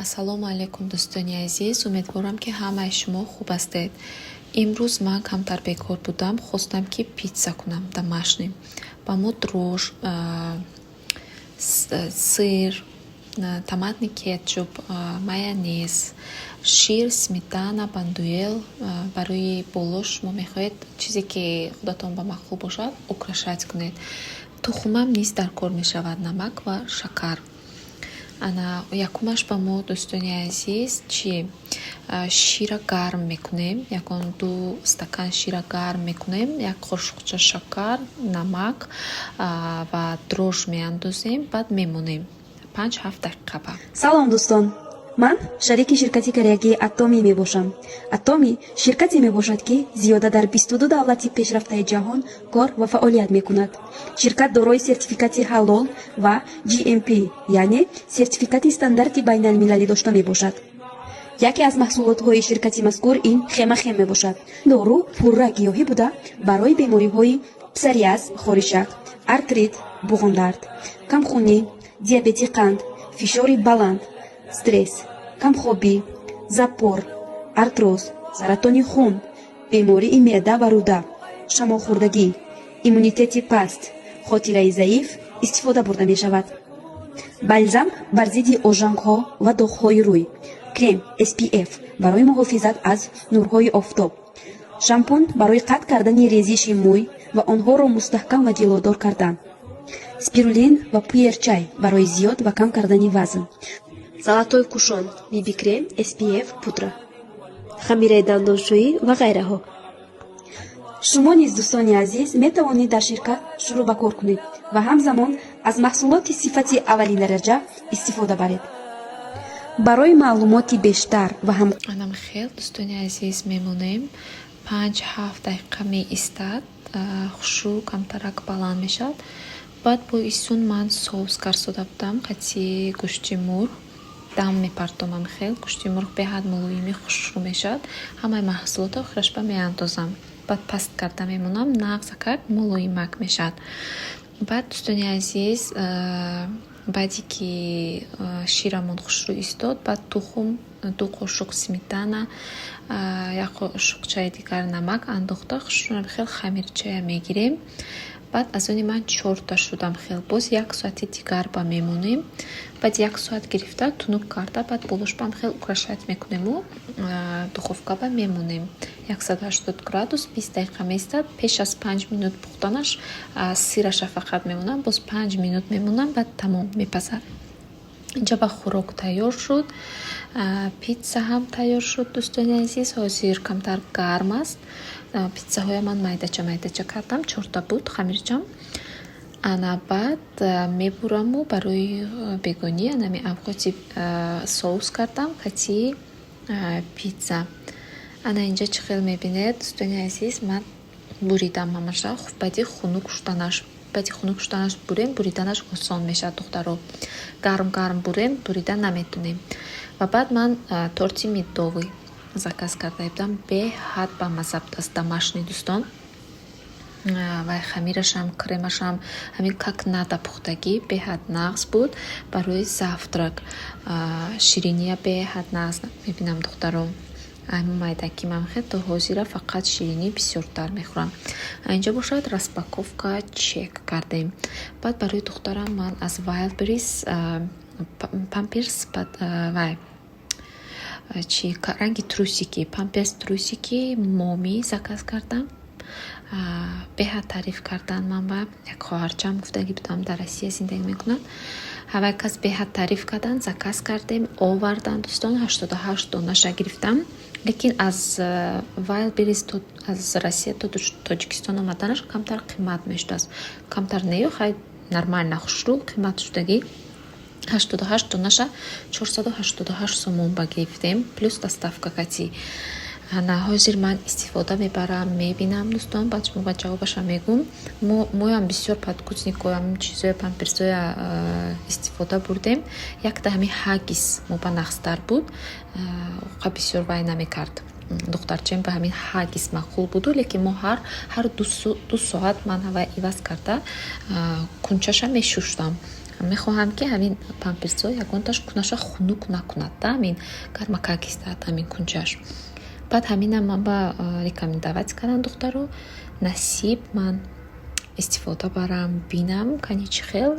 Ассалому алайкум, дӯстони азиз! Умедворам, ки ҳамаи шумо хуб ҳастед. Имрӯз ман камтар бекор будам, хостам, ки питса кунам домашний. Ба мо дрожжи, сыр, томатный кетчуп, майонез, шир, сметана, бандуэл. Барои боло шумо мехоҳед, чизе ки худатон ба маъқул бошад, украшать кунед. Тухмам низ дар кор мешавад, намак ва шакар. Ана, якумаш ба мо, дӯстони азиз, чӣ? Шира гарм мекунем, ягон 2 стакан шира гарм мекунем, як қошуқча шакар, намак ва дрожжи меандозем, баъд мемонем 5-7 дақиқа ба. Салом, дӯстон! Ман шарики ширкати кореягии Атомӣ мебошам. Атомӣ ширкате мебошад, ки зиёда дар 22 давлати пешрафтаи ҷаҳон кор ва фаъолият мекунад. Ширкат дорои сертификати ҳалол ва GMP, яъне сертификати стандарти байналмилалӣ дошта мебошад. Яке аз маҳсулотҳои ширкати мазкур ин Хемахем мебошад. Дору пурра гиёҳӣ буда, барои бемориҳои псориаз, хоришак, артрит, буғумдард, камхунӣ, диабети қанд, фишори баланд, стресс, камхобӣ, запор, артроз, саратони хун, бемории меъда ва рӯда, шамолхӯрдагӣ, иммунитети паст, хотираи заиф истифода бурда мешавад. Бальзам бар зидди ожангҳо ва доғҳои рӯй, крем SPF барои муҳофизат аз нурҳои офтоб, шампун барои қатъ кардани резиши мӯй ва онҳоро мустаҳкам ва ҷилодор кардан, спирулин ва пуэрчай барои зиёд ва кам кардани вазн, золотой кушон, BB крем, SPF пудра, хамираи дандоншӯӣ ва ғайраҳо. Шумо низ, дӯстони азиз, метавонед дар ширкат шурӯъ ба кор кунед ва ҳамзамон аз маҳсулоти сифати аввалиндараҷа истифода баред. Барои маълумоти бештар ва ҳам Анам хел, дӯстони азиз, мемонем, 5-7 дақиқа меистад, хушрӯ камтарак баланд мешавад. Баъд бо исун ман соус карсода будам, қати гӯшти мурғ дам мепартомам. Хел гӯшти мурғ беҳад мулоими хушрӯ мешавад. Ҳамаи маҳсулотро охирашба меандозам, баъд паст карда мемонам, нағзакак мулоимак мешавад. Баъд, дӯстони азиз, баъде ки ширамон хушрӯ истод, баъд тухм, 2 қошуқ сметана, як қошуқчаи дигар намак андохта, хушрӯ хел хамирчая мегирем. Баъд аз они ман чорта шудам хел, боз як соати дигар ба мемонем. Баъд як соат гирифта, тунук карда, баъд болошбам хел украшать мекунему духовкаба мемонем, 180 градус 20 дақиқа меистад. Пеш аз 5 минут пухтанаш сыраша фақат мемонам, боз 5 минут мемонам, баъд тамом, мепазад. Инҷа ба хӯрок тайёр шуд, питса ҳам тайёр шуд, дӯстони азиз. Ҳозир камтар гарм аст. Питсаҳоя ман майдача майдача кардам, чорта буд хамирчам. Ана, баъд мебураму барои бегонӣ анами авқоти соус кардам кати питса. Ана, инҷа чӣ хел мебинед, дӯстони азиз, ман буридам ҳамаша. Баъди хунук шуданаш бурем, буриданаш осон мешавад, духтаро. Гарм гарм бурем, бурида наметонем. Ва баъд ман торти медовый заказ карда будам, беҳад бамазза будааст, домашний, дӯстон. Вай хамирашам, кремашам ҳамин как надо пухтагӣ, беҳад нағз буд. Барои завтрак шириния беҳад нағз мебинам, духтаро. Майдаки ман хел то ҳозира фақат ширинӣ бисёртар мехӯрам. Инҷа бошад, распаковка чек кардем. Баъд барои духтарам ман аз Wildberries памперс, вай чи, ранги трусики, памперс, трусики Mommy заказ кардам. Беҳад таъриф кардан ман ба як хоҳарчаам, гуфтагӣ будам, дар Россия зиндагӣ мекунад. Ҳавай кас беҳад таъриф кардан, заказ кардем, овардан, дӯстон, 88 донаша гирифтам. Лекин аз Wildberries то аз Россия то Тоҷикистон омаданаш камтар қимат мешудааст. Камтар нею, хай, нормально, хушрӯ қимат шудагӣ. 88 донаша 488 сомон ба гирифтем, плюс доставка кати. Ана, ҳозир ман истифода мебарам, мебинам, дӯстон, баъд шумо ба ҷавобаша мегӯм. Моям бисёр подгузникоям, чизоя, памперсоя истифода бурдем. Якта ҳамин Huggies мо ба нағзтар буд, қа бисёр вай намекард. Духтарчаем ба ҳамин Huggies маъқул буду, лекин мо ҳар 2 соат ман ҳавай иваз карда, кунчаша мешуштам. Мехоҳам, ки ҳамин памперсҳо ягонташ кунаша хунук накунад да, ҳамин гармакак истад ҳамин кунҷаш. Баъд ҳаминам ман ба рекомендовать кардам, духтаро. Насиб, ман истифода барам, бинам, кани чӣ хел.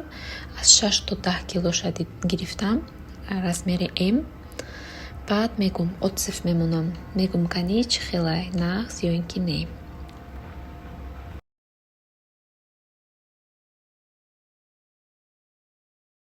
Аз 6 то 10 килоша гирифтам, размери М. Баъд мегум, отзыв мемонам, мегум, кани чӣ хелай, нағз ё ин ки не.